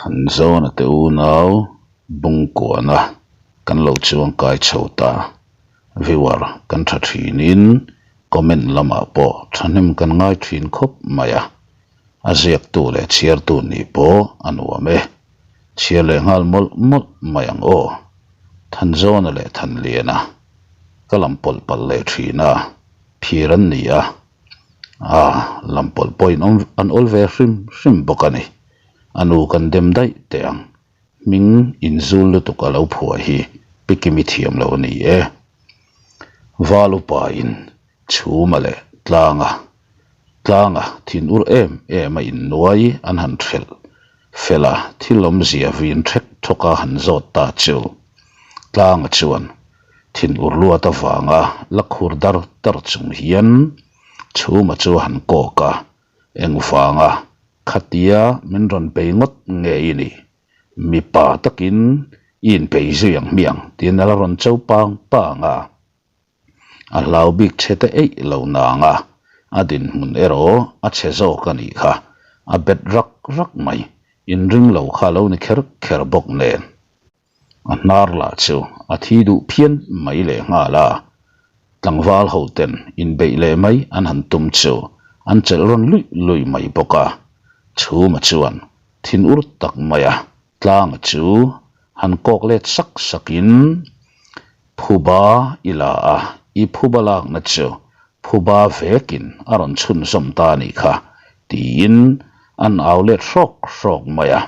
Thanzawna te unau Bungkuana kan lo chuang kai chho ta. Viewer kan tha thinin comment lamah pawh thahnem kan ngai thin khawp mai a. A ziaktu leh chhiartu nih pawh a nuam e. Chhiar leh nghal mawlh mawlh mai ang aw. Thanzawna leh Thanliana ka lam pawlh palh leh thin a, phir an ni a. A lam pawlh pawhin awm an awl ve hrim hrim bawk a ni. A nu kan dem daih teh ang. Hming inzul lutuk a lo phuah hi Pikimi thiam lo a ni e. Val upa in chhuma leh tlanga tlanga thin ur em em a innuai an han thelh fel a, thil awmzia vin thek thawk a han zawt ta chu. Tlanga chuan Thin ur luat avanga la khur dar dar chung hian Chhuma chu a han kawk a, Engvanga khatia min rawn bei ngawt nge i nih? Mipa takin i inbei zui ang hmiang tiin a la rawn cho pang pang a. A hlau bik chhe te eih lo nang a, a dinhmun erawh a chhe zawk a nih kha, a bet rak rak mai, inring lo kha a lo ni kher kher bawk nen. A hnar lah chu a thi duh phian mai leh nghal a, tlangval ho ten inbeih leh mai an han tum chu an chelh rawn luih luih mai bawk a. Chhuma chuan thin ur tak mai a tlanga chu han kawk let sak sakin Phuba i la a, i phuba lakna chu phuba vekin a rawn chhunzawm ta a nih kha tiin an au let hrawk hrawk mai a.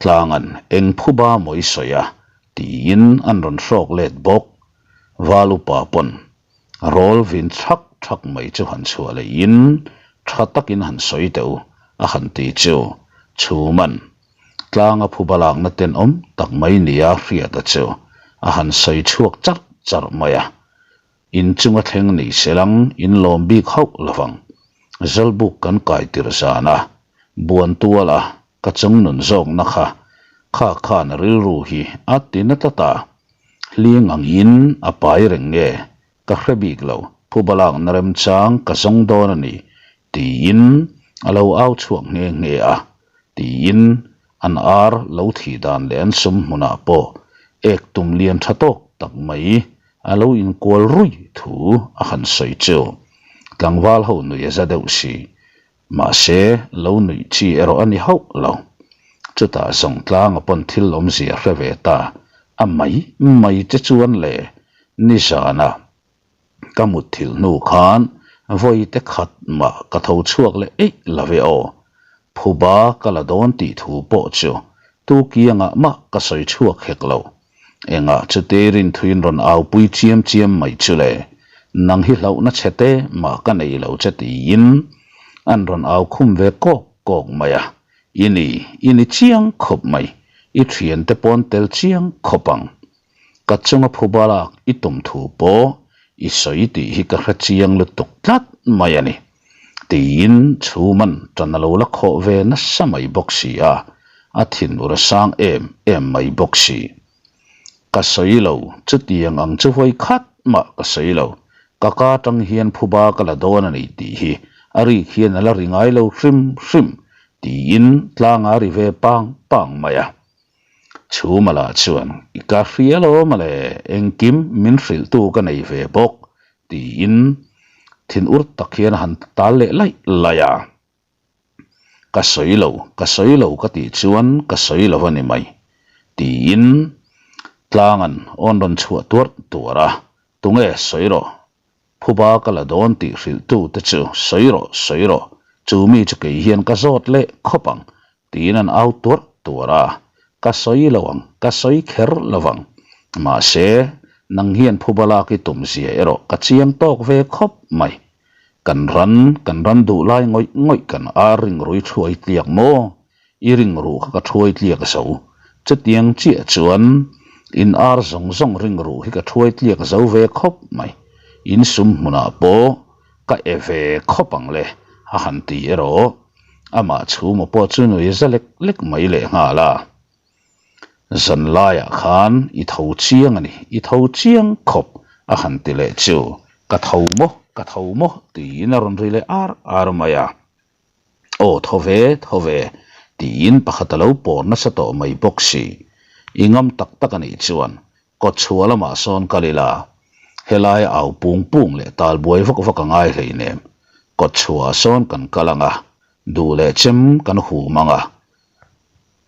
Tlangan eng phuba maw i sawi a? tiin an rawn hrawk let bawk. Val upa pawn rawl vin thak thak mai chu han chhuah leihin tha takin han sawi teh u a han ti chu Chhuman tlanga phuba lakna tenawm tak mai nia hriata chu a han sawi chhuak charh charh mai a. In chunga thleng ni selang in lawm bik hauh lovang. Zawlbuk kan kai tir zan a, buan tual a ka chung nun zawkna kha kha khan rilru hi a ti na tlat a. Hling ang in a pai reng nge ka hre bik lo, phuba lakna remchang ka zawng dawn a ni tiin a lo au chhuak nghe nghe a, tiin an ar lo thih dan leh an sum hmunah pawh ek tum lian tha tawk tak mai a lo inkual ruih thu a han sawi chu. Tlangval ho nuih a za deuh si. Mahse, lo nuih chi erawh a ni hauh lo. Chutah zawng tlanga pawn thil awmzia hre ve ta a mai mai che chuan le nizanah Ka mutthilh hnu khan vawi te khat mah ka tho chhuak leh eih lo ve aw. Phuba ka la dawn tih thu pawh chu tu kiangah mah ka sawi chhuak hek lo. Engah chute rinthuin rawn aupui chiam chiam mai chu le, nang hi hlauhna chhe te mah ka nei lo che tiin an rawn au khum ve kawk kawk mai a. I ni, i ni chiang khawp mai, i thiante pawn tel chiang khawp ang. Ka chunga phuba lak i tum thu pawh i sawi tih hi ka hre chiang lutuk tlat mai a ni, tiin Chhuman ṭan a lo la khawh ve nasa mai bawk si a, a thinur a sang em em mai bawk si. Ka sawi lo, chutiang ang chu vawi khat mah ka sawi lo, ka ka aṭang hian phuba ka la dawn a ni tih hi a rik hian a la ri ngai lo hrim hrim, tiin tlanga a ri ve pang pang mai a. Chhumala chuan, I ka hria lo mawle, engkim min hrilhtu ka nei ve bawk, tiin thin ur tak hian a han tal leh laih laih a. Ka sawi lo, ka sawi lo ka tih chuan ka sawi lo a ni mai, tiin tlangan awn rawn chhuah tuarh tuarh a, Tunge sawi rawh, Phuba ka la dawn tih hrilhtu te chu sawi rawh, sawi rawh, chu mi chu kei hian ka zawt leh khawp ang, tiin an au tuarh tuarh a, ka sawi lo ang, ka sawi kher lo vang. Mahse, nang hian phuba lak i tum zia erawh ka chiang tawk ve khawp mai. Kan ran, kan ran duh lai ngawih ngawih kan ar ringrui thuai tliak maw? I ringruh kha ka thuai tliak zo. Chutiang chiah chuan in ar zawng zawng ringruh hi ka thuai tliak zo ve khawp mai. In sum hmunah pawh ka e ve khawp ang le, a han ti erawh. Amah chhuma pawh chu nui za lek lek mai lehnghal a. Zan laiah khan i tho chiang a ni, i tho chiang khawp, a han ti leh chu, Ka tho maw, ka tho maw, tiin a rawn ri leh ar ar mai a. Aw thaw ve, thaw ve, Tiin pakhat a lo pawr nasa tawh mai bawk si. I ngam tak tak a nih chuan kawtchhuah lamah sawn kal ila, helaia au pung pung leh tal buai vak vak a ngai hleinem. Kawtchhuahah sawn kan kal ang a, duh leh chem kan hum ang a.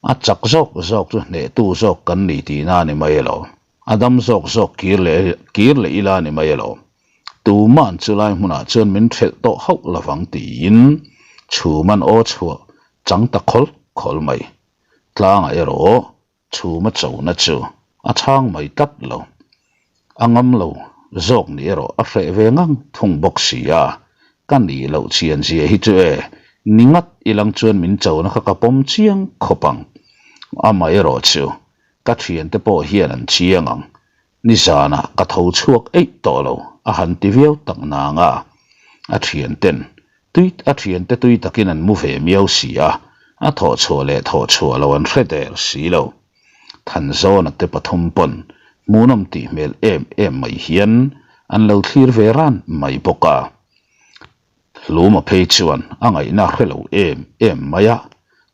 A chak zawk zawk chu hnehtu zawk kan ni tihna a ni mai elo. A dam zawk zawk kir leh kir leh ila a ni mai elo. Tuma'n chulai hmunah chuan min thelh tawh hauh lovang tiin chhuman aw chhuah chang ta khawl khawl mai. Tlangah erawh chhuma chona chu a chhang mai tlat lo. A ngam lo zawk nih erawh a hreh ve ngang thung bawk si a, ka nih loh chian zia hi chu e, ni ngat ilang chuan min chona kha ka pawm chiang khawp ang. Amaherawh chu ka thiante pawh hian an chiang ang. Nizanah ka tho chhuak eih tawh lo, a han ti viau tak nang a. A thianten tui a thiante tui takin an mu ve miau si a, a thawh chhuah leh thawh chhuah lo an hre der si lo. Thanzawna te pathum pawn hmuhnawm tih hmel em em mai hian an lo thlir ve ran mai bawk a. Hluma phei chuan a ngaihna hre lo em em mai a,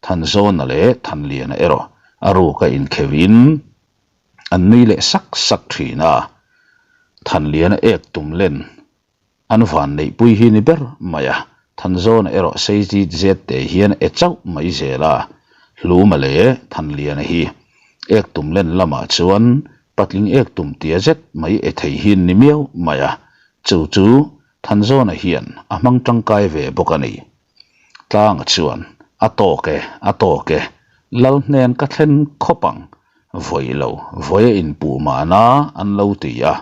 Thanzawna leh Thanliana erawh a ruk a inkheuhin an nui leh sak sak thin a. Thanliana ek tum len an van neihpui hi ni ber mai a, Thanzawna erawh sei zit zet te hian e chauh mai zel a. Hluma leh Thanliana hi ek tum len lamah chuan patling ek tum tia zet mai e thei hi ni miau mai a, chu chu Thanzawna hian a hmang tangkai ve bawk a ni. Tlanga chuan, A tawk e, a tawk e, Lal hnen ka thlen khawp ang, vawi lo, vawi a inpuh mahna an lo ti a.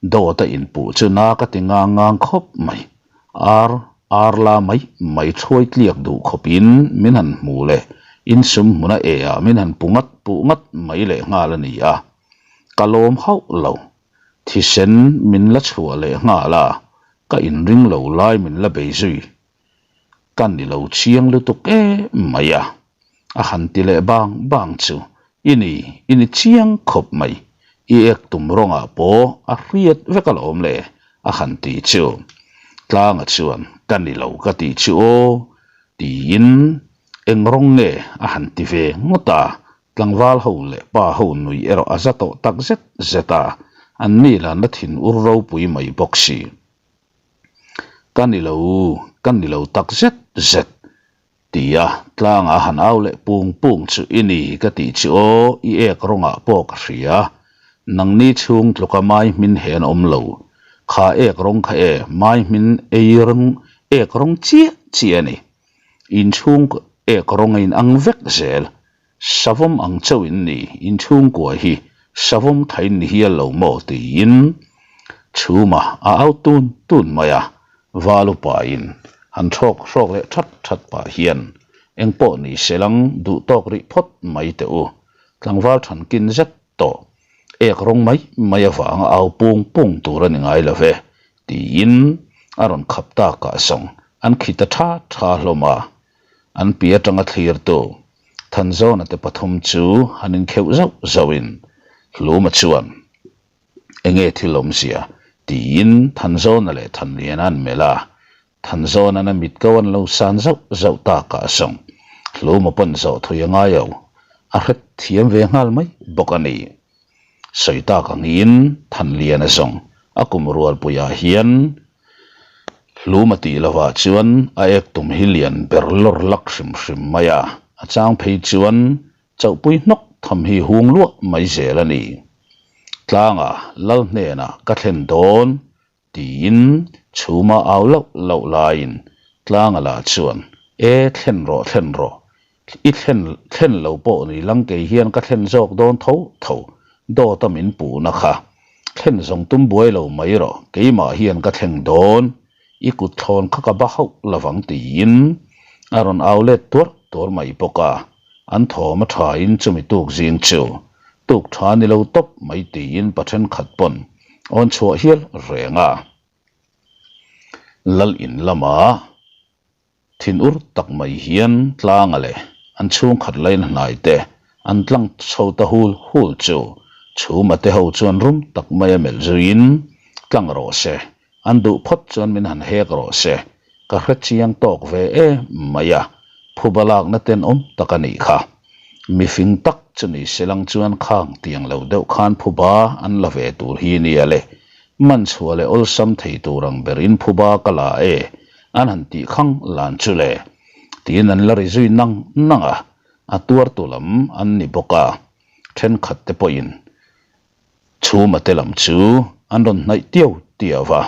Dawt a inpuh chu na ka ti ngang ngang khawp mai. Ar, ar la mai mai thuai tliak duh khawpin min han hmu leh insum hmuna e ah min han pu ngat puh ngat mai leh nghal a ni a. Ka lawm hauh lo. Thisen min la chhuah leh nghal a, ka inring lo lai min la bei zui. Ka ni lo chiang lutuk em mai a, a han ti leh bang bang chu i ni, i ni chiang khawp mai, i ek tum rawngah pawh a hriat vek alawm le, a han ti chu. Tlanga chuan ka ni lo ka tih chu aw, tiin eng rawng nge a han ti ve ngawt a, Tlangval ho leh pa ho nui erawh a za tawh tak zet zet a, an ni lan la thin ur ropui mai bawk si. Ka ni lo, ka ni lo tak zet zet, tia tlangah a han au leh pung pung chu i ni ka tih chu aw, i ek rawngah pawh ka hria. Nangni chhung tluka mai hmin he an awm lo. Kha ek rawng kha e, mai hmin ei rawng ek rawng chiah chiah a ni. Inchhung ek rawng a inang vek zel. Savawm ang chauh in ni, inchhungkua hi savawm tha in ni hial lo maw tiin chhuma a au tun tun mai a, val upain han hrawk hrawk leh that that pah hian engpawh ni se lang duh tawk rih phawt mai teh u, tlangval thankin zet tawh ek rawng mai mai avanga au pung pung tur a ni ngai lo ve tiin a rawn khap takah zawng an khi ta tha tha hlawm a. An pi atanga thlirtu Thanzawna te pathum chu han inkheuh zauh zauhin Hluma chuan, Enge thil awmzia? tiin Thanzawna leh Thanliana an melh a. Thanzawna'n a mit ko an lo san zauh zauh takah zawng Hluma pawn zawh thui a ngai lo, a hrethiam ve nghal mai bawk a ni. Sawi tak angin Thanliana zawng a kum rualpuiah hian Hluma tih lovah chuan a ek tum hi lian ber lawr lak hrim hrim mai a, a chang phei chuan chauhpui hnawk tham hi hung luah mai zel a ni. Tlangah Lal hnenah ka thlen dawn Tiin chhuma au loh loh laiin tlanga lah chuan, E, thlen rawh, thlen rawh. I thlen, thlen lo pawh ni lang kei hian ka thlen zawk dawn tho tho, dawta min puhna kha. Thlen zawng tum buai lo mai rawh, keimah hian ka thleng dawn. I kut thlawn kha ka ba hauh lovang tiin a rawn au let tuar tuar mai bawk a. An thawm a thain chumi tuk zing chu tuk tha ni lo tawp mai tiin pa thenkhat pawn awn chhuah hial reng a. Lal in lamah thin ur tak mai hian tlanga leh an chhungkhat lain hnai te an tlang chho ta hul hul chu chhuma te ho chuan rum tak mai a melh zuiin tlang rawh se An duh phawt chuan min han hek rawh se, ka hre chiang tawk ve em mai a. Phuba lakna tenawm tak a nih kha. Mifing tak chu ni selang chuan khang tiang lo deuh khan phuba an la ve tur hi nia le. Man chhuah leh awlsam thei tur ang berin phuba ka la e an han tih khang lan chu le. Tiin an la ri zui nang nang a, a tuartu lam an ni bawk a, thenkhat te pawhin Chhuma te lam chu an rawn hnaih tiau tiau va,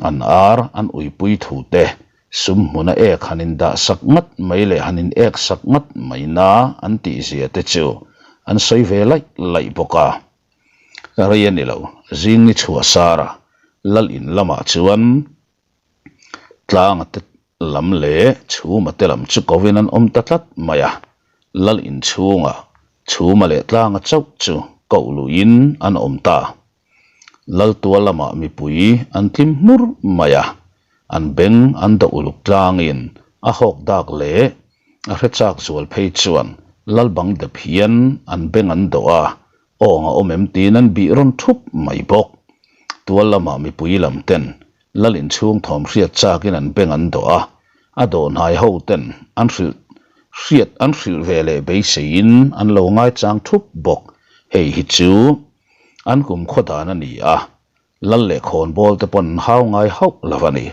an ar an uipui thu te, sum hmuna ek han indah sak ngat mai leh han in ek sak ngat mai na an tih zia te chu an sawi ve laih laih bawk a. Rei a ni lo, zing ni chhuah sara lal in lamah chuan Tlanga te lam leh chhuma te lam chu kovin an awm ta tlat mai a, lal inchhunga chhuma leh tlanga chauh chu koh luhin an awm ta. Lal tual lamah mipui an tlim hmur mai a, an beng an dawh uluk tlangin a hawk dak leh a hre chak zual phei chuan lal bang dep hian an beng an dawh a, Awng a awm em tiin an bih rawn thup mai bawk. Tual lamah mipui lam ten lal inchhung thawm hriat chakin an beng an dawh a, a dawh hnai ho ten an hrilh hriat an hrilh ve leh beiseiin an lo ngaichang thup bawk. Hei hi chu an kumkhaw dan a ni a, lal leh khawnbawl te pawn an hau ngai hauh lo a ni.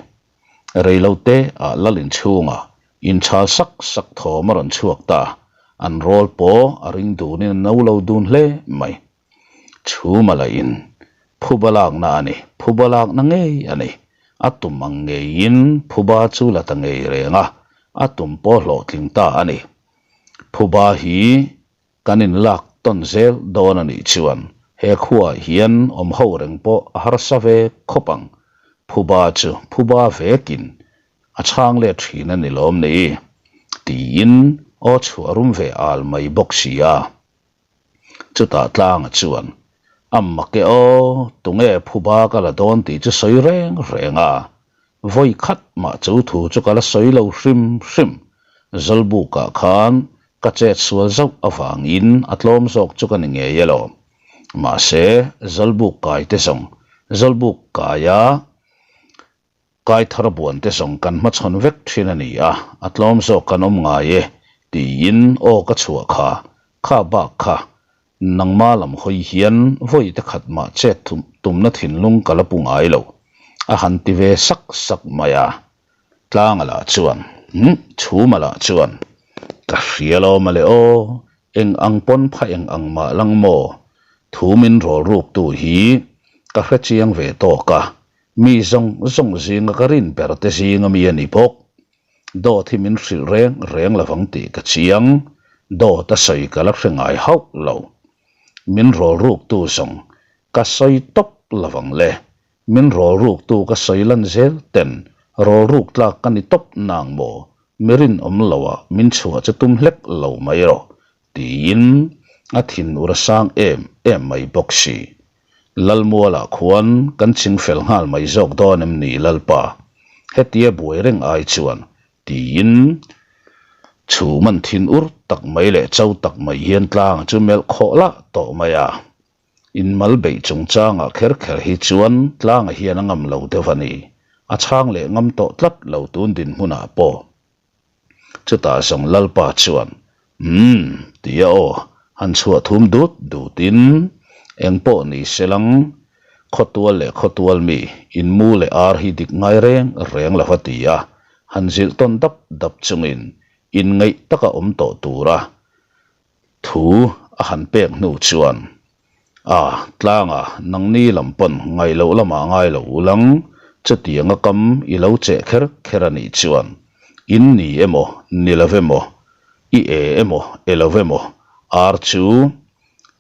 Reilote ah lal inchhungah inchhal sak sak thawm a rawn chhuak ta, an rawl pawh a ring dunin a no lo dun hle mai. Chhuma lahin phuba lakna a ni, phuba lakna ngei a ni. A tum ang ngeiin phuba chu la ta ngei reng a, a tum pawh hlawhtling ta a ni. Phuba hi Kan inlak tawn zel dawn a nih chuan he khuaah hian awm ho reng pawh a harsa ve khawp ang. Phuba chu phuba vekin a chhang let thin a ni lawm ni? tiin aw chhuah rum ve al mai bawk si a. Chutah tlanga chuan, A mak e aw, tunge phuba ka la dawn tih chu sawi reng reng a, Vawi khat mah chu thu chu ka la sawi lo hrim hrim. Zawlbukah khan ka chet sual zauh avangin a tlawm zawk chu ka ni ngei alawm. Mahse, Zawlbuk kai te zawng, Zawlbuk kaia kai thar buan te zawng kan hmachhawn vek thin a ni a, a tlawm zawk kan awm ngai e tiin aw ka chhuah kha, kha bak kha Nangma lam hawi hian vawi te khat mah chet tumna thinlung ka la pu ngai lo, a han ti ve sak sak mai a. Tlanga lah chuan, Umm, Chhuma lah chuan, Ka hria lo mawle aw, eng ang pawn pha eng ang mah lang maw? Thu min rawl ruk tu hi ka hre chiang ve tawk a, mi zawng zawng zinga ka rin ber te zinga mi a ni bawk. Dawt hi min hrilh reng reng lovang tih ka chiang, dawt a sawi ka la hre ngai hauh lo. Min rawl ruktu zawng ka sawi tawp lovang le, min rawl ruktu ka sawi lan zel ten rawl ruk tlak ka ni tawp nang maw, mi rinawm loah min chhuah chu tum hlek lo mai rawh tiin a thinur a sang em em mai bawk si. Lalmualah khuan kan ching fel nghal mai zawk dawn em ni Lalpa? Hetia buai reng ai chuan tiin chhum an thin ur tak mai leh cho tak mai hian tlanga chu melh khawh lah tawh mai a. Inmal beih chungchangah kher kher hi chuan tlanga hian a ngam lo deuh a ni. A chhang leh ngam tawh tlat lo tun dinhmunah pawh. Chutah zawng Lalpa chuan, Umm, tia aw, han chhuah thum dut dutin, eng pawh ni se lang, khawtual leh khawtual mi, inmu leh ar hi dik ngai reng reng lo va ti a, han zilh tawn dap dap chungin inngeih taka awm tawh tura Thu a han pek hnu chuan, A, tlanga nangni lam pawn ngaih loh lamah ngai lo ulang, chutianga kam i lo cheh kher kher a nih chuan, in ni emaw, ni lo emaw, i e emaw, e lo emaw, ar chu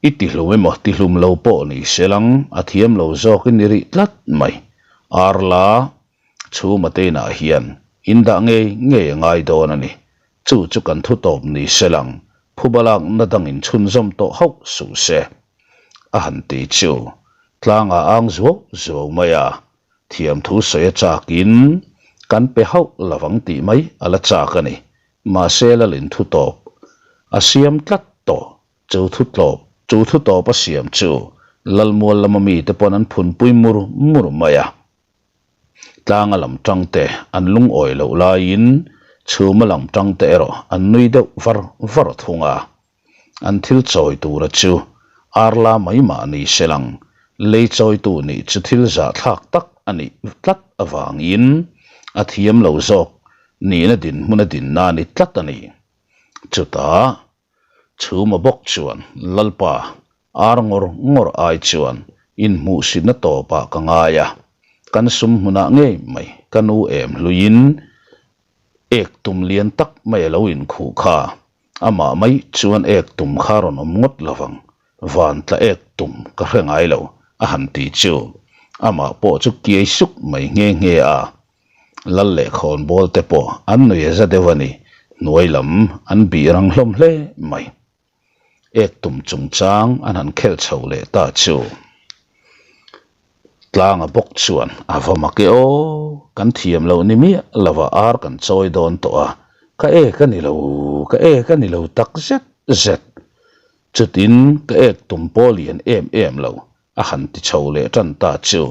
i tihlum emaw tihlum lo pawh ni se lang, a thiam lo zawkin i rih tlat mai. Ar la Chhuma te inah hian in dah ngei ngei a ngai dawn a ni. Chu chu kan thu tawp ni se lang, phuba lakna dangin chhunzawm tawh hauh suh se. A han ti chu tlangah a ang zuau zuau mai a, thiamthu sawi a chakin kan pe hauh lovang tih mai a la chak a ni. Mahse Lalin thu tawp a siam tlat tawh. Chu thu tlawp, chu thu tawp a siam chu Lalmual lama mite pawn an phunpui mur mur mai a. Tlanga lam tangte an lungawi loh laiin Chhuma lam tang te erawh an nui deuh var var thung a. An thil chawi tura chu arla mai mah ni se lang, lei chawitu nih chu thil zahthlak tak a nih tlat avangin a thiam lo zawk nihna dinhmun a dinna a ni tlat a ni. Chutah Chhuma bawk chuan Lalpa ar ngawr ngawr ai chuan inhmuhsitna tawpah ka ngai a, kan sum hmunah ngei mai ka nu em hluiin ek tum lian tak mai a lo inkhuh kha. Amah mai chuan ek tum kha rawn awm ngawt lovang, van tla ek tum ka hre ngai lo a han ti chu amah pawh chu kiai suk mai nghe nghe a. Lal leh khawnbawl te pawh an nui a za deuh a ni, hnuai lam an bih rang hlawm hle mai. Ek tum chungchang an han khel chho leh ta chu. Tlanga bawk chuan a va mak e aw, kan thiam loh ni miah lova ar kan chawi dawn tawh a, ka ek a ni lo, ka ek a ni lo tak zet zet. Chutin ka ek tum pawh lian em em lo, a han ti chho leh tan ta chu.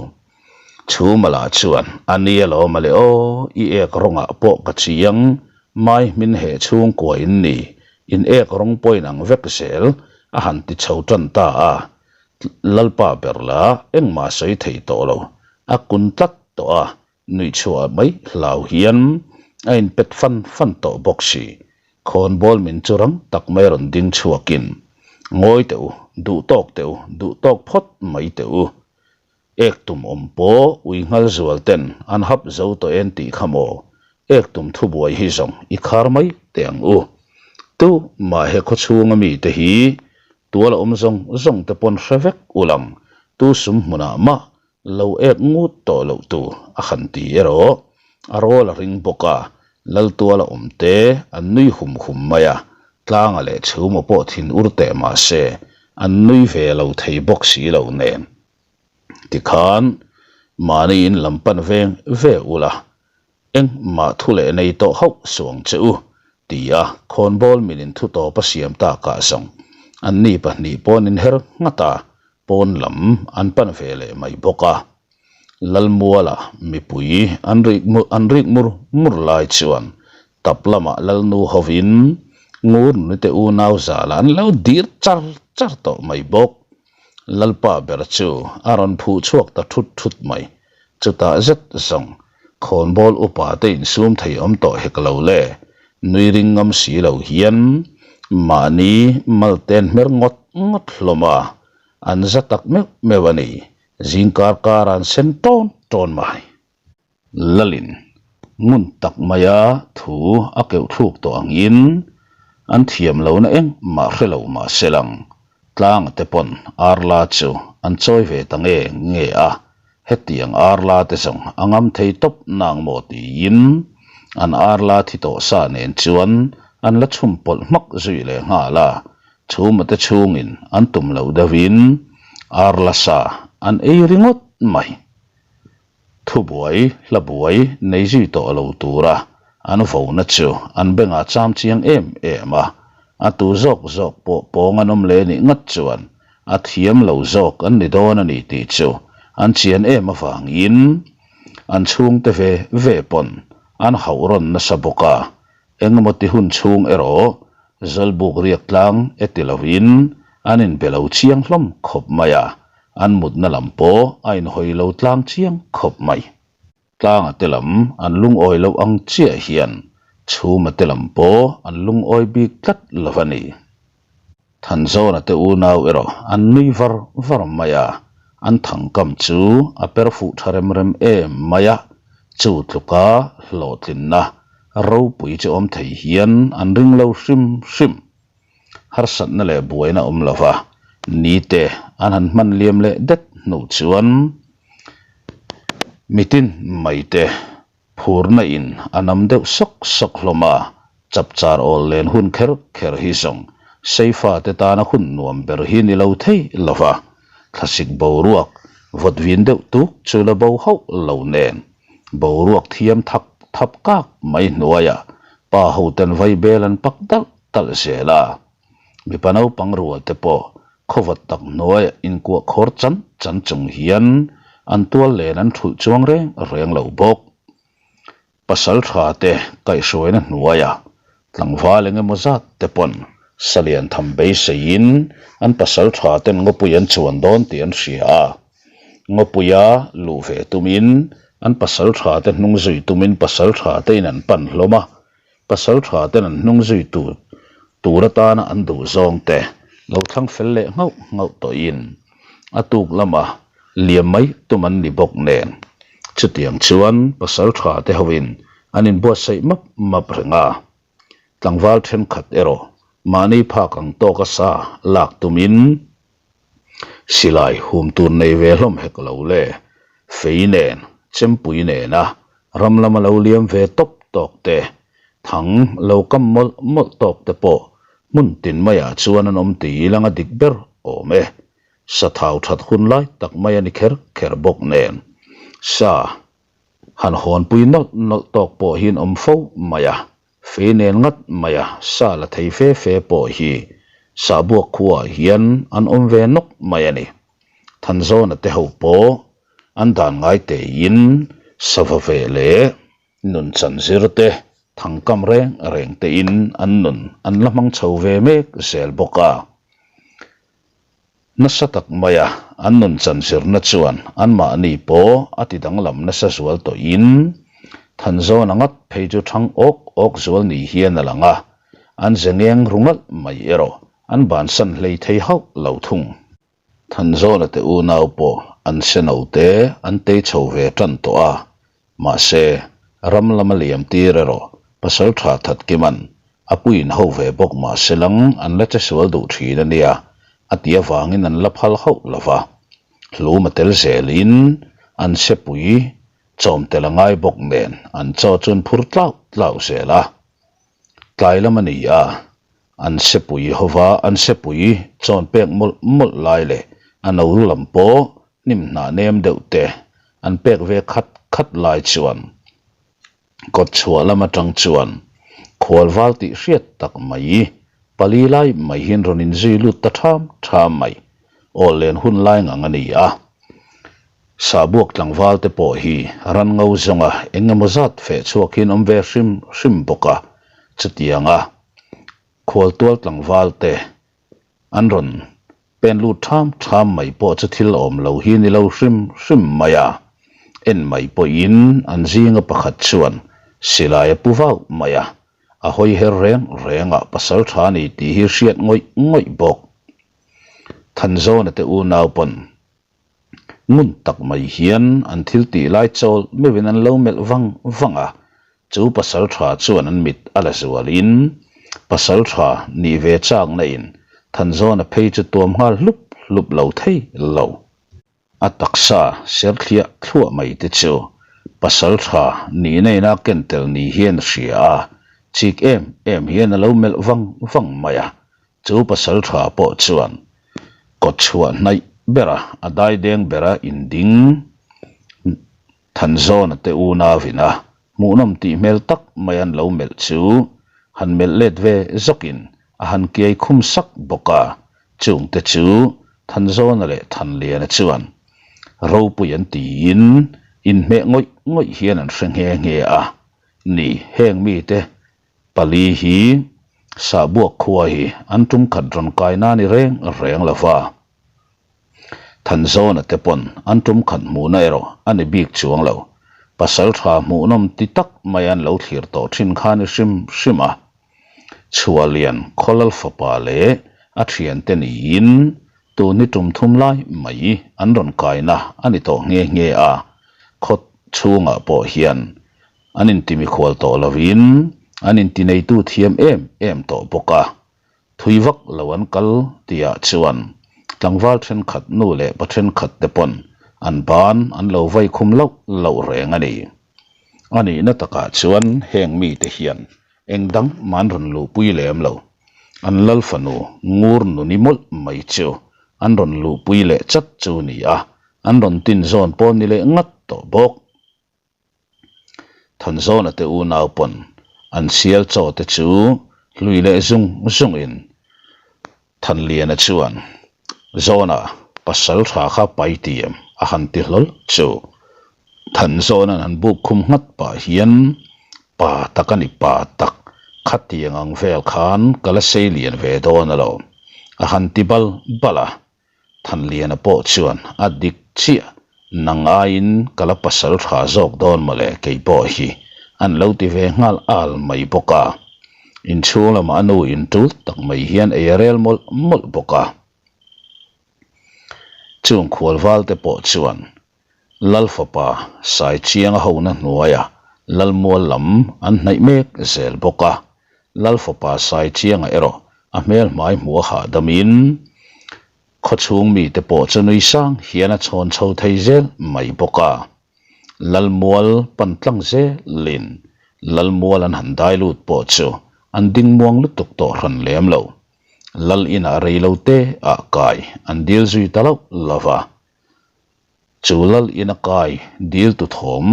Chhuma lah chuan, A ni alawm a le aw, i ek rawngah pawh ka chiang, mai hmin heh chhungkua in ni, in ek rawng pawh in ang vek zel, a han ti chho tan ta a. Lalpa ber la engmah sawi thei tawh lo, a kun tlat tawh a, nuih chhuah mai hlau hian a inpet fan fan tawh bawk si. Khawnbawl min chu rang tak mai rawn ding chhuakin, Ngawi teh u, duh tawk teh u, duh tawk phawt mai teh u. Ek tum awm pawh ui nghal zual ten an hap zo tawh en tih kha maw? Ek tum thubuai hi zawng i khar mai teh ang u. Tu mah he khawchhunga mite hi tual a awm zawng zawng te pawn hre vek u lang, tu sum hmunah mah lo ek ngut tawh loh tur a han ti erawh a rawl a ring bawk a, Laltuala awm te an nui hum hum mai a, tlanga leh chhuma pawh thin ur teh mah se an nui ve lo thei bawk si lo nen. Tikhan mahni in lam pan veng ve ula, engmah thu leh nei tawh hauh suang che u, ti a khawnbawl min in thu tawp a siam takah zawng anni pahnih pawn in her nghat a, pawn lam an pan ve leh mai bawk a. Lalmuala mipui an rik an rik mur mur lai chuan tap lamah Lalnu hovin ngur nute unau zalah an lo dir char char tawh mai bawk. Lalpa ber chu a rawn phuh chhuak ta thut thut mai. Chutah zet zawng khawnbawl upa te insum thei awm tawh hek lo le, nui ring ngam si lo hian mahni malten hmer ngawt ngawt hlawm a, an za tak meuh meuh a ni. Zingkar kar an sen tawn tawn mai. Lalin ngun tak maia thu a keuh thluk tawh angin an thiam lohna engmah hre lo mah se lang, tlanga te pawn arla chu an chawi ve ta nge nge a, hetiang arla te zawng a ngam thei tawp nang maw tiin an arla thi tawh sa nen chuan an la chhum pawlh hmak zui leh nghal a, chhuma te chhungin an tum loh deuhin arla sa an ei ringawt mai. Thubuai, hlabuai nei zui tawh lo tura an vona chu an bengah cham chiang em em a, a tu zawk zawk pawh pawng an awm leh nih ngat chuan a thiam lo zawk an ni dawn a ni tih chu an chian em avangin an chhungte ve ve pawn an hauh rawn nasa bawk a, Engemaw ti hun chhung erawh Zawlbuk riak tlang e ti lovin an inbe lo chiang hlawm khawp mai a, an mutna lam pawh a inhawi lo tlang chiang khawp mai. Tlanga te lam an lungawi loh ang chiah hian Chhuma te lam pawh an lungawi bik tlat lo a ni. Thanzawna te unau erawh an nui var var mai a, an thangkam chu a per fuh tha rem rem em mai a, chu tluka hlawhtlinna ropui chu awm thei hian an ring lo hrim hrim. Harsatna leh buaina awm lova nite an han hman liam leh det hnu chuan mitin maite Phurna in a nam deuh sawk sawk hlawm a, chapchar awl len hun kher kher hi zawng Seifa te tana hun nuam ber hi ni lo thei lo va, thlasik boruak vawt vin deuh tuk chu la bo hauh lo nen boruak thiam thak thap kak mai hnuaiah pa ho ten vaibel an pak dalh dalh zel a. Mipa naupang rual te pawh khawvat tak hnuaiah inkuah khawr chan chan chung hian an tual len an thulh chuang reng reng lo bawk. Pasaltha te kaihhruaina hnuaiah tlangval eng emaw zat te pawn salian tham beiseiin an pasaltha ten ngawpui an chuan dawn tih an hria a. Ngawpuia luh ve tumin an pasaltha te hnung zui tumin pasaltha te in an pan hlawm a. Pasaltha ten an hnung zui tur tur atana an duh zawng te lo thlang fel leh nghauh nghauh tawhin a tuk lama liam mai tum an ni bawk nen. Chutiang chuan pasaltha te hoin an inbuatsaih map map reng a. Tlangval thenkhat erawh mahni phak ang tawka sa lak tumin Silai hum tur nei ve hlawm hek lo le, fei nen, chempui nena ram lama lo liam ve tawp tawk te, thang lo kam mawlh mawlh tawk te pawh hmun tin maiah chuan an awm ti ilang a dik ber awm e. Sa thau that hun lai tak mai a ni kher kher bawk nen, sa han hawnpui nawlh nawlh tawk pawh hi an awm fo mai a. Fei nen ngat maia sa la thei fe fe pawh hi Sahbuak khuaah hian an awm ve nawk mai a ni. Thanzawna te ho pawh an dan ngai teiin sava ve leh nun chan zir te thangkam reng reng tein an nun an la hmang chho ve mek zel bawk a. Nasa tak maia an nun chanzirna chuan anmahni pawh a ti danglam nasa zual tawhin Thanzawna ngat phei chu thang awk awk zual ni hian a lang a, an ze ngeng ru ngalh mai erawh an bansan hlei thei hauh lo thung. Thanzawna te unau pawh an seno te an tei chho ve tan tawh a, Mahse, ram lama liam tir erawh pasal tha that kiman a puiin ho ve bawk mahse lang an la che sual duh thin a nia a ti avangin an la phal hauh lo va. Hlum a tel zelin an sepui chawm tel a ngai bawk nen an chaw chu an phur tlauh tlauh zel a. Tlai lam a ni a, an sepui hova an sepui chawn pek mawlh mawlh lai leh a no lam pawh hnim hnah nem deuh te an pek ve khat khat lai chuan kawt chhuah lam atang chuan khual val tih hriat tak mai pali lai mai hian rawn inzui lut ta tham tham mai. Aw len hun lai ngang a ni a. Sahbuak tlangval te pawh hi ran ngo zawnga eng emaw zat feh chhuak hian awm ve hrim hrim bawk a, chutianga khualtual tlangval te an rawn pen lut tham tham mai pawh chu thil awm lo hi ni lo hrim hrim mai a, en mai pawhin an zinga pakhat chuan silai a pu vau mai a, a hawi her reng reng a pasal tha a ni tih hi hriat ngawih ngawih bawk. Thanzawna te unau pawn ngun tak mai hian an thil tih lai chawl meuhin an lo melh vang vang a, chu pasal tha chuan an mit a la zualin pasal tha nih ve chakna in Thanzawna phei chu tuam nghal hlup hlup lo thei lo. A taksa ser thliah thluah mai te chu pasal tha nihna ina ken tel ni hian a hria a, chik em em hian a lo melh vang vang mai a, chu pasal tha pawh chuan kawt chhuah hnaih bera a daideng bera inding Thanzawna te unauin a hmuhnawm tih hmel tak mai an lo melh chu han melh let ve zawkin a han kiai khum sak bawk a, chungte chu Thanzawna leh Thanliana chuan ropui an tiin inhmeh ngawih ngawih hian an hre nghe nghe a ni. Heng mite pali hi Sahbuak khua hi an tum khat rawn kai na ni reng reng lo va. Thanzawna te pawn an tum khat hmuhna erawh a ni bik chuang lo. Pasal tha hmuhnawm ti tak mai an lo thlir tawh thin kha ni hrim hrim a. Chhuahlian Khawlal fapa leh a thiante niin tun hi tum thum lai mai an rawn kaina a ni tawh nghe nghe a. Khaw chhungah pawh hian an intimikhual tawh lovin an intineitu thiam em em tawh bawk a. Thui vak lo an kal tihah chuan tlangval thenkhat nu leh pa thenkhat te pawn an ban an lo vai khum loh loh reng a ni. A nihna takah chuan heng mite hian eng dang mah an rawn luhpui lem lo. An lal fanu ngur nuni mawlh mai chu an rawn luhpui leh chat chu ni a, an rawn tin zawn pawh ni leh ngat tawh bawk. Thanzawna te unau pawn an sial chaw te chu hlui leh zung zungin Thanliana chuan Zawna pasal tha kha pai tiam a han ti hlawl chu. Thanzawna'n han buk khum nghat pah hian. Pa tak a ni pa tak, khatiang ang vel khan ka la sei lian ve dawn alawm, a han ti bal bal a. Thanliana pawh chuan a dik chiah, nang aiin ka la pasal tha zawk dawn mawle kei pawh hi, an lo ti ve nghal al mai bawk a. Inchhung lamah a nu in tul tak mai hian ei a rel mawlh mawlh bawk a. Chung khualval te pawh chuan Lal fapa Saichianga hona hnuaia Lalmual lam an hnaih mek zel bawk a. Lal fapa Saichianga erawh a hmel hmai hmuh a hahdamin khawchhung mite pawh chu nui sang hian a chhawn chho thei zel mai bawk a. Lalmual pan tlang zelin Lalmual an han dai lut pawh chu an ding muang lutuk tawh hran lem lo. Lal inah rei lo te ah kai an dil zui ta loh lo va. Chu lal ina kai dil tu thawm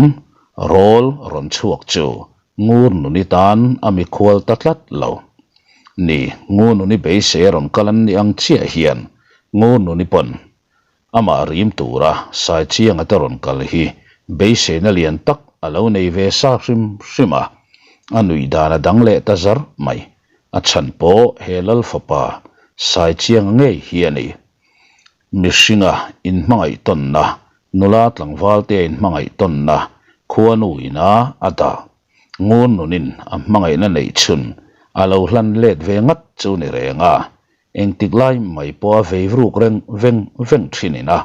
rawl rawn chhuak chu Ngur Nuni tan a mikhual ta tlat lo. Ni, Ngur Nuni beisei a rawn kal an nih ang chiah hian Ngur Nuni pawn Amah rim tura Saichianga te rawn kal hi beiseina lian tak a lo nei ve sa hrim hrim a, a nuih dan a dang leh ta zar mai. A chhan pawh he Lal fapa Saichianga ngei hi a ni. Mihringa inhmangaih tawnna, nula tlangvaltea inhmangaih tawnna khuanu ina a dah. Ngun nunin a hmangaihna neih chhun a lo hlan let ve ngat chu ni reng a, Engtik lai mai pawh a vei ruk reng veng veng thin in a,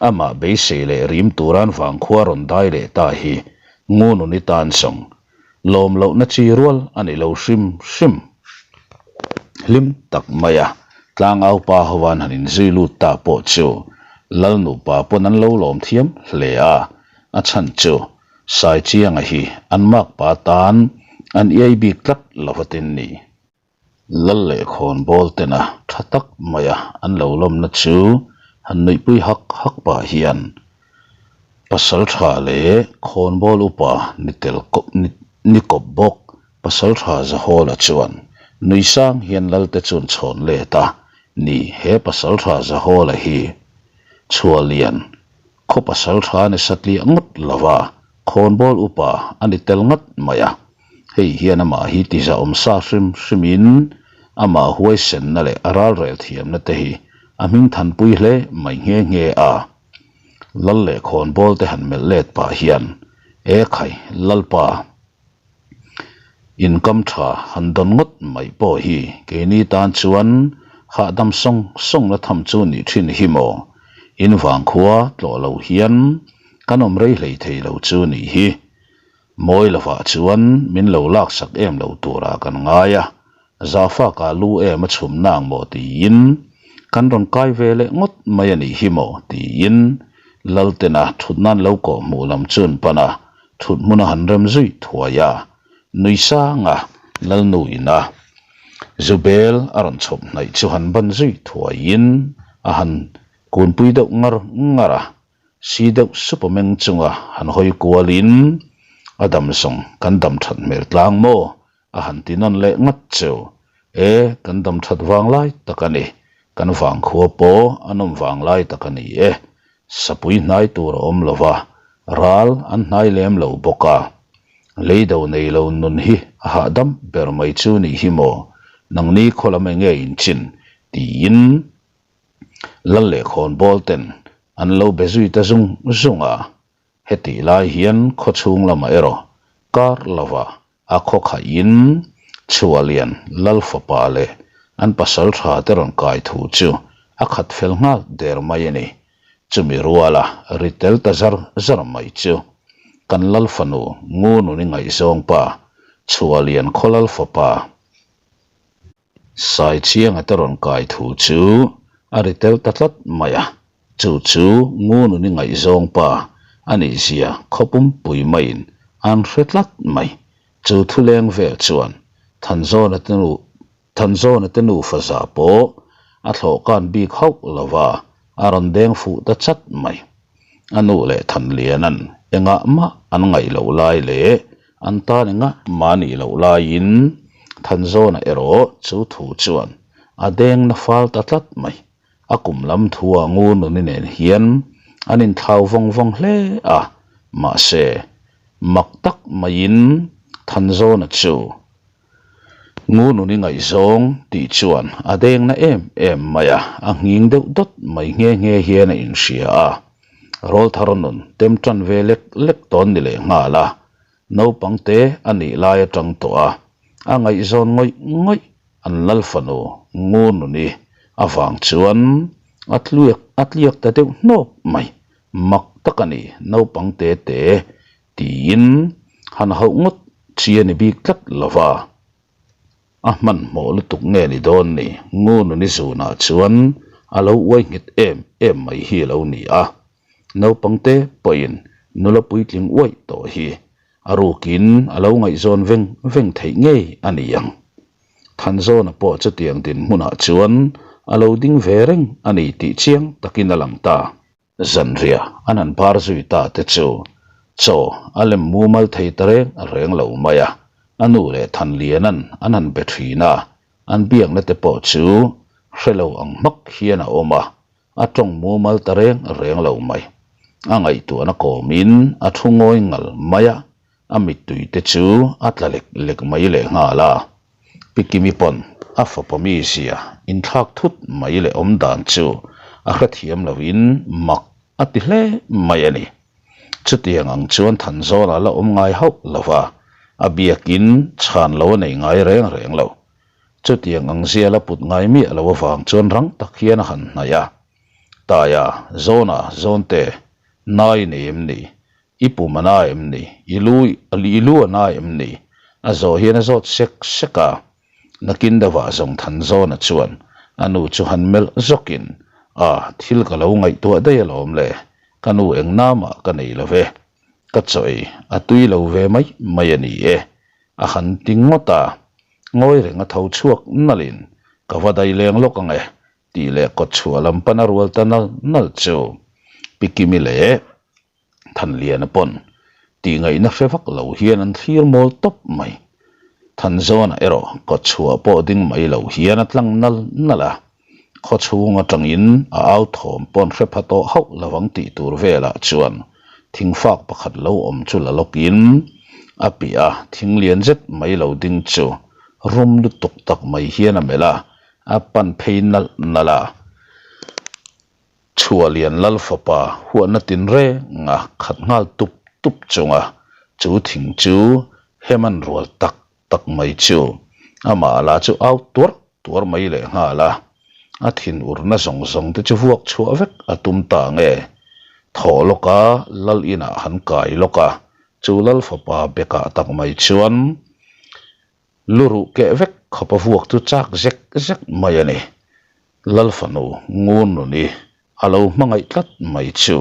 amah beisei leh rim turan vangkhua rawn dai leh ta hi Ngununi tan zawng lawm lohna chi rual a ni lo hrim hrim. Hlim tak mai a, tlangau pa hoan han inzui lut ta pawh chu Lal nupa pawn an lo lawm thiam hle a, a chhan chu Saichianga hi an makpa tan an iai bik tlat lova tin ni. Lal leh khawnbawl tena tha tak maia an lo lawmna chu han nuihpui hak hak pah hian pasal tha leh khawnbawl upa ni tel kawp ni kawp bawk pasal tha Zahawla chuan nui sang hian Lalte chuan chhawn let a ni he pasal tha Zahawla hi Chhuahlian khaw pasal tha ni satliah ngawt lova khawnbawl upa a ni tel ngat mai a. Hei hian amah hi tizahawm sa hrim hrimin amah huaisenna leh a ralrel thiamna te hi a hming thanpui hle mai nghe nghe a. Lal leh khawnbawl te han melh let pah hian, E khai, Lalpa, income tha han dawn ngawt mai pawh hi keini tan chuan hahdam sawng sawng la tham chu nih thin hi maw? In vangkhua tlawh lo hian kan awm rei hlei thei lo chu nih hi. Mawi lovah chuan min lo laksak em lo turah kan ngai a, Zafaka lu em a chhum nang maw tiin kan rawn kai ve leh ngawt mai a nih hi maw tiin Laltena thut nan lo kawh hmuh lam chu an pan a, thut hmun a han rem zui thuai a, nui sang a Lalnu ina Zubel a rawn chhawp hnaih chu han ban zui thuaiin a han kunpui deuh ngar ngar a. Si deuh sup a meng chunga han hawi kualin, A dam zawng kan dam that hmel tlang maw? a han ti nawn leh ngat cheu. E, kan dam that vang lai tak a ni. Kan vangkhua pawh a nawm vang lai tak a ni e. Sapui hnai tur a awm lo va, ral an hnai lem lo bawk a. Leido nei lo nun hi a hahdam ber mai chu nih hi maw? Nangni khaw lam enge inchin? tiin Lal leh khawnbawl ten an lo be zui ta zung zung a, hetih lai hian khawchhung lamah erawh kar lova a khaw khaihin Chhuahlian Lal fapa leh an pasal tha te rawn kai thu chu a khat fel nghal der mai a ni. Chumi ruala ri tel ta zar zar mai chu kan Lal fanu Ngununi ngaihzawng pa Chhuahlian khaw Lal fapa Saichianga te rawn kai thu chu a ri tel ta tlat mai a, chu chu Ngununi ngaihzawng pa a nih zia khaw pumpui maiin an hre tlat mai. Chu thuleng vel chuan Thanzawna te nu Thanzawna te nufa za pawh a thlawhkan bik hauh lo va, a rawn deng fuh ta chat mai. A nu leh Thanliana'n engah mah an ngaih loh lai leh An tan engah mah nih loh laiin Thanzawna erawh chu thu chuan a deng na fal ta tlat mai. A kum lam thua Ngununi nen hian an inthlau vawng vawng hle a, mahse mak tak maiin. Thanzawna chu Ngununi ngaihzawng tih chuan a deng na em em mai a, a nghing deuh dawt mai nghe nghe hian a inhria a. Rawlthar nun tem tan ve lek lek tawn ni leh nghal a, naupang te a nih lai atang tawh a, a ngaihzawn ngawih ngawih an lal fanu Ngununi avang chuan a tliak a tliak ta deuh hnawk mai, mak tak a ni naupang te te Tiin han hauh ngawt chi a ni bik tlat lo va, a hmanhmawh lutuk nge ni dawn ni? Ngununi zunah chuan a lo uai nghet em em mai hi a lo ni a, naupangte pawhin nula puitling uaih tawh hi a rukin a lo ngaihzawn veng veng theih ngei a ni ang. Thanzawna pawh chutiang dinhmunah chuan a lo ding ve reng a ni tih chiang takin a lang ta. Zanriah an han bar zui ta te chu chaw a lem mumal thei ta reng reng lo mai a, a nu leh Thanliana'n an han be thin a, an biakna te pawh chu hre lo ang hmak hian a awm a, a tawng mumal ta reng reng lo mai. A ngaihtuahna kawmin a thu ngawi ngal mai a, a mittui te chu a tla lek lek mai lehnghal a. Pi Kimi pawn a fapa mizia inthlak thut mai leh awm dan chu a hrethiam loin mak a ti hle mai a ni. Chutiang ang chuan Thanzawla la awm ngai hauh lo va, a biakin chhan lo a nei ngai reng reng lo. Chutiang ang zia la put ngai miah lo avang chuan rang tak hian a han hnaih a, Taia, Zawna, Zawnte, nai nei em ni? I pum a na em ni? I lu i lu a na em ni? A zawh hian a zawt sek sek a. Nakin deuhah zawng Thanzawna chuan a nu chu han melh zawkin, A, thil ka lo ngaihtuah daih alawm le, ka nu eng namah ka nei lo ve. Ka chaw ei a tui lo ve mai mai a ni e, a han ti ngawt a. Ngawi reng a tho chhuak nalhin, Ka va dai leng lawk ang e, tih leh kawtchhuah lam pan a rual ta nal nal chu. Pi Kimi leh Thanliana pawn tih ngaihna hre vak lo hian an thlir mawl tawp mai. Thanzawna erawh kawtchhuah pawh ding mai lo hian a tlang nal nal a, khawchhung atangin a au thawm pawn hre pha tawh hauh lovang tih tur velah chuan thingfak pakhat lo awm chu la lawkin a piah a thing lian zet mai lo ding chu rum lutuk tak mai hian a melh a, a pan phei nalh nalh a. Chhuahlian Lal fapa huatna tinreng a khat nghal tup tup chunga chu thing chu hem an rual tak tak mai chu amah lah chu au tuar tuar mai leh nghal a, a thin urna zawng zawng te chu vuak chhuah vek a tum ta nge. Thawh lawk a Lal inah han kai lawk a, chu Lal fapa bekah tak mai chuan Lu ruh keh vek khawp a vuak chu chak zek zek mai a ni. Lal fanu ngun nuni a lo hmangaih tlat mai chu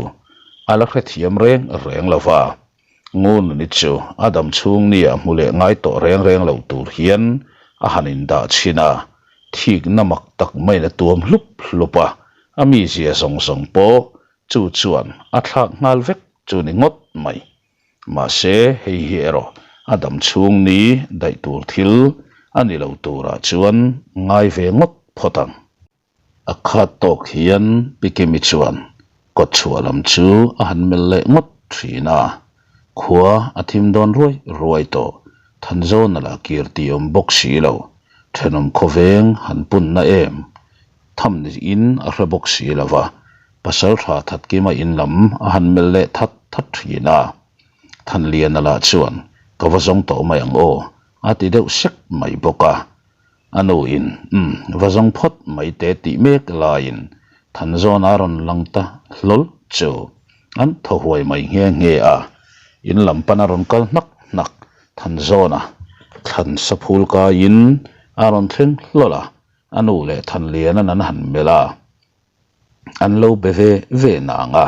a la hrethiam reng reng lo va. Ngun nuni chu a dam chhung nia hmu leh ngai tawh reng reng lo tur hian a han indah chhin a, thikna mak tak maiin a tuam hlup hlup a, a mizia zawng zawng pawh chu chuan a thlak nghal vek chu ni ngawt mai. Mahse, hei hi erawh a dam chhung ni daih tur thil a ni lo turah chuan ngai ve ngawt phawt ang. A khat tawk hian Pi Kimi chuan kawtchhuah lam chu a han melh leh ngawt thin a, khua a thim dawn ruai ruai tawh, Thanzawna lah kir tih awm bawk si lo, thenawm khawveng han punna em tham niin a hre bawk si lo va, Pasal tha Thatkima in lam a han melh leh that that thin a. Thanliana lah chuan, Ka va zawng tawh mai ang aw, a ti deuh sek mai bawk a. A nu in, Umm, va zawng phawt mai te tih mek laiin Thanzawna a rawn lang ta hlawl chu an thaw huai mai nghe nghe a. In lam pan a rawn kal hnak hnak Thanzawna thlan saphul kaiin a rawn thleng hlawl a. A nu leh Thanliana'n an han melh a. An lo be ve ve nang a,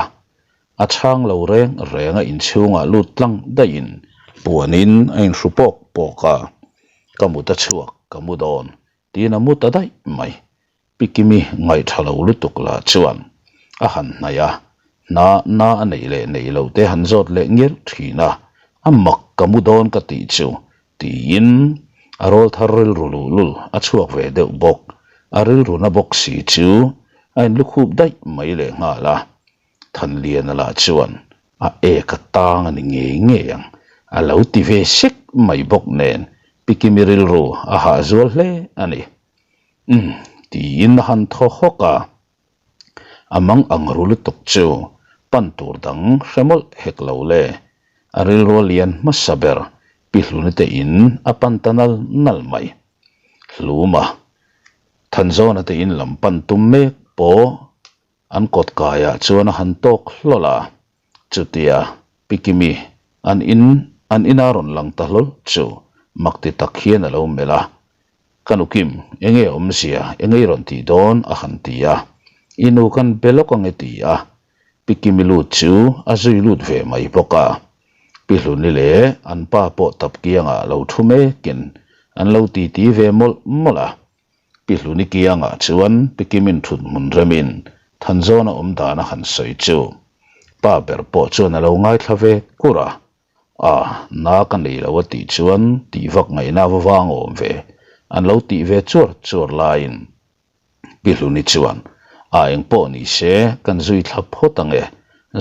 a chhang lo reng reng a inchhungah lut tlang daihin puanin a inhru pawk pawk a, ka mut a chhuak ka mu dawn tiin a mu ta daih mai. Pi Kimi ngaihtha lo lutuk lah chuan a han hnaih a, hna na a neih leh neih loh te han zawt leh ngial thin a, a mak ka mu dawn ka tih chu Tiin a rawl thar rilru luhlul a chhuak ve deuh bawk. A rilru na bawk si chu a inlukhup daih mai leh nghal a. Thanliana lah chuan a ek a tang a ni ngei ngei ang a lo ti ve sek mai bawk nen Pi Kimi rilru a hah zual hle a ni. Umm, tiin a han thaw hawk a. A mang ang ru lutuk chu pan tur dang hre mawlh hek lo le. A rilru a lian hmasa ber Pi Hluni te in a pan ta nal nal mai. Hluma, Thanzawna te in lam pan tum mek pawh An kawt kaiah chuan a han tawk hlawl a, chutia Pi Kimi an in an ina rawn lang ta hlawl chu mak ti tak hian a lo melh a, Ka nu Kim, enge awmzia, enge i rawn tih dawn? a han ti a, I nu kan be lawk ange ti a, Pi Kimi lut chu a zui lut ve mai bawk a. Pi Hluni leh an pa pawh tap kiangah lo thu mekin an lo titi ve mawlh mawlh a. Pi Hluni kiangah chuan Pi Kimin thut hmun remin Thanzawna awm dan a han sawi chu pa ber pawh chuan a lo ngaithla ve kur a, A, na ka nei lo a tih chuan tih vak ngaihna va vang awm ve, an lo tih ve chuar chuar laiin Pi Hluni chuan, A eng pawh ni se kan zui thla phawt ang e,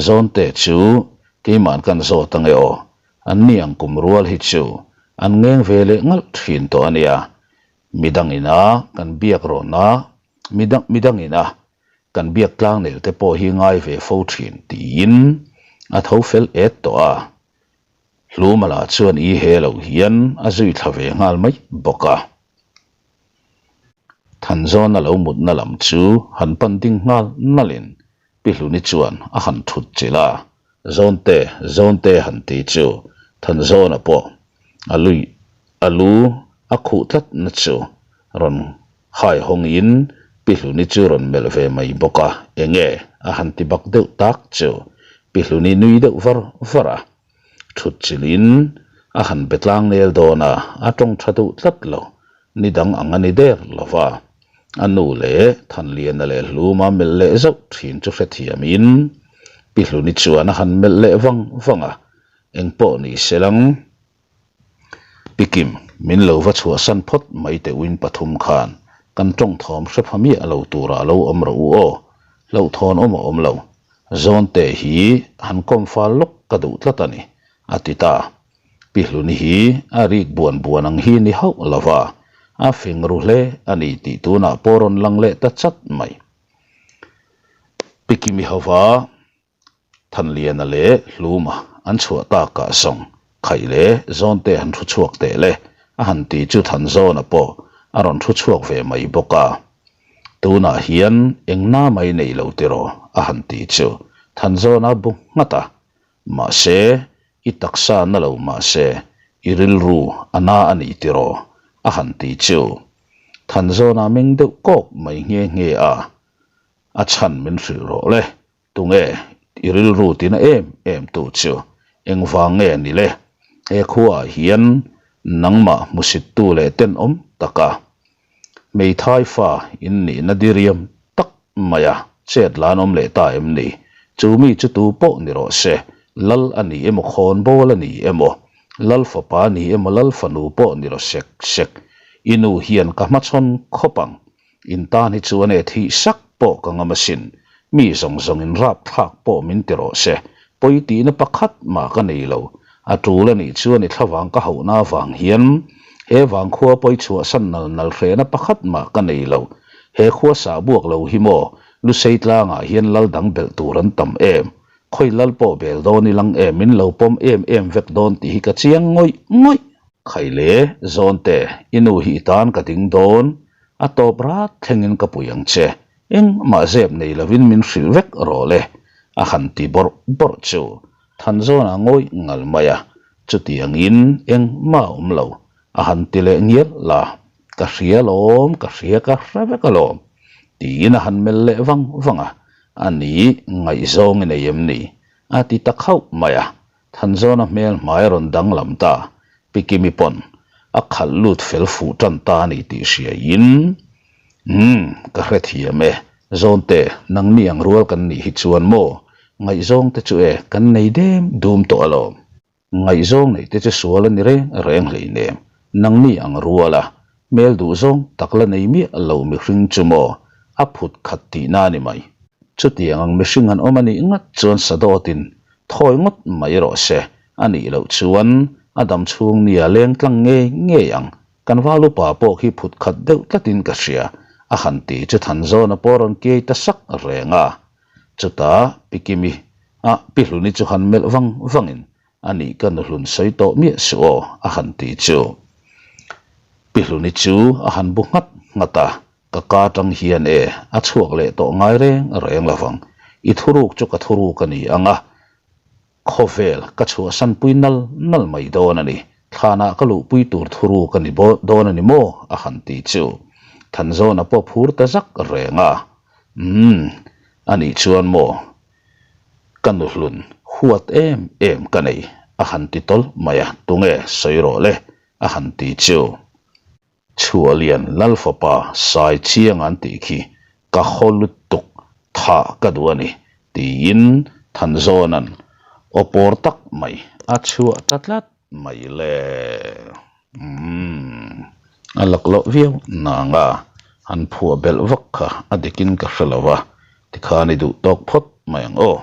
Zawnte chu keima'n kan zawt ang e aw, an ni ang kum rual hi chu an ngeng ve leh ngalh thin tawh a nia, Midang ina kan biak rawhna, midang midang ina kan biak tlang nel te pawh hi ngai ve fo thin tiin a tho fel et tawh a. Hlumala chuan i he lo hian a zui thla ve nghal mai bawk a. Thanzawna lo mutna lam chu han pan ding nghal nalhin Pi Hluni chuan a han thut chilh a, Zawnte, Zawnte han ti chu Thanzawna pawh a lui a lu a khuh tlat na chu rawn hai hawngin Pi Hluni chu rawn melh ve mai bawk a, Enge? a han ti bak deuh tak chu Pi Hluni nui deuh var var a, thut chilhin a han be tlang nel dawn a, a tawng tha duh tlat lo. Ni dang ang a ni der lo va, a nu leh Thanliana leh Hluma melh leh zauh thin chu hrethiamin Pi Hluni chuan a han melh leh vang vang a, Engpawh ni se lang, Pi Kim, min lo va chhuahsan phawt mai teh uin pathum khan kan tawng thawm hre pha miah lo turah lo awm rawh u aw, hlauhthawn awm a awm lo, Zawnte hi han kawm fal lawk ka duh tlat a ni, a ti ta. Pi Hluni hi a rik buan buan ang hi ni hauh lo va, a fing ru hle a ni tih tunah pawh rawn lang leh ta chat mai. Pi Kimi hova Thanliana leh Hluma an chhuah takah zawng khaih leh Zawnte han thu chhuak teh le a han ti chu Thanzawna pawh a rawn thu chhuak ve mai bawk a. Tunah hian eng na mai nei lo tiraw a han ti chu Thanzawna bu nghat a, Mahse, i taksa na lo mahse, i rilru a na a ni tiraw? a han ti chu. Thanzawna meng deuh kawk mai nghe nghe a, a chhan min hrilh rawh le, tunge i rilru tina em em tu chu engvang nge ni le? He khuaah hian nangmah hmusittu leh tenawm taka Hmeithai fa in nihna diriam tak maia chet lan awm leh ta em ni? Chu mi chu tu pawh ni rawh se, Lal a ni emaw khawnbawl a ni emaw, Lal fapa a ni emaw Lal fanu pawh ni rawh sek sek, i nu hian ka hmachhawn khawp ang. In tan hi chuan e thih sak pawh ka ngam asin, mi zawng zawngin rapthlak pawh min ti rawh se, pawi tihna pakhat mah ka nei lo, a tul a nih chuan i thlavang ka hauhna avang hian he vangkhua pawi chhuahsan nal nal hrehna pakhat mah ka nei lo, he khua sah buak lo hi maw Lusei tlangah hian lal dang belh tur an tam em, khawi lal pawh bel dawn i lang em min lo pawm em em vek dawn tih hi ka chiang ngawih ngawih. Khaile, Zawnte, i nu hi i tan ka ding dawn, A tawp rat thlengin ka pui ang che, engmah zep nei lovin min hrilh vek rawh le, a han ti bawrh bawrh chu Thanzawna ngawih ngal mai a, chutiangin engmah a awm lo, a han ti leh ngial la, ka hria alawm, ka hria ka hre vek alawm, tiin a han melh leh vang vang a, a ni ngaihzawng i nei em ni? a ti ta khauh mai a, Thanzawna hmel hmai a rawn danglam ta, Pi Kimi pawn a khalh lut fel fuh tan ta a ni tih hriaiin, Umm, ka hrethiam e, Zawnte, nangni ang rual kan nih hi chuan maw, ngaihzawng te chu e, kan nei dem dum tawh alawm. Ngaihzawng neih te chu sual a ni reng reng hleinem, nangni ang ruala Hmel duh zawng tak la nei miah lo mihring chu maw a phut khat tihna a ni mai. Chutiang ang mihring an awm a nih ngat chuan sadawtin thawi ngawt mai rawh se, a nih loh chuan A dam chhung nia leng tlang ngei ngei ang. Kan val upa pawh khi phut khat deuh tlatin ka hria, a han ti chu Thanzawna pawh rawn kiai ta sak reng a. Chutah Pi Kimi a Pi Hluni chu han melh vang vangin a nih ka nu hlun sawi tawh miah suh aw a han ti chu. Pi Hluni chu a han bu nghat nghat a, ka ka tang hian e a chhuak leh tawh ngai reng reng lovang. I thuruk chu ka thuruk a ni ang a, Khawvel ka chhuahsanpui nal nal mai dawn a ni. Thlanah ka luhpui tur thuruk a ni dawn a ni maw? a han ti chu. Thanzawna pawh phur ta zak reng a. Umm, a nih chuan maw? Ka nuhlun huat em em ka nei, a han ti tawlh mai a. Tunge sawi rawh le? a han ti chu. Chhuahlian Lal fapa Sai Chiang an tih khi ka haw lutuk thah ka duh a ni, tiin Thanzawna'n aw pawr tak mai a chhuah ta tlat mai le. Umm, a laklawh viau nang a, han phuah belh vak kha a dikin ka hre lo a, tikhan i duh tawk phawt mai ang aw.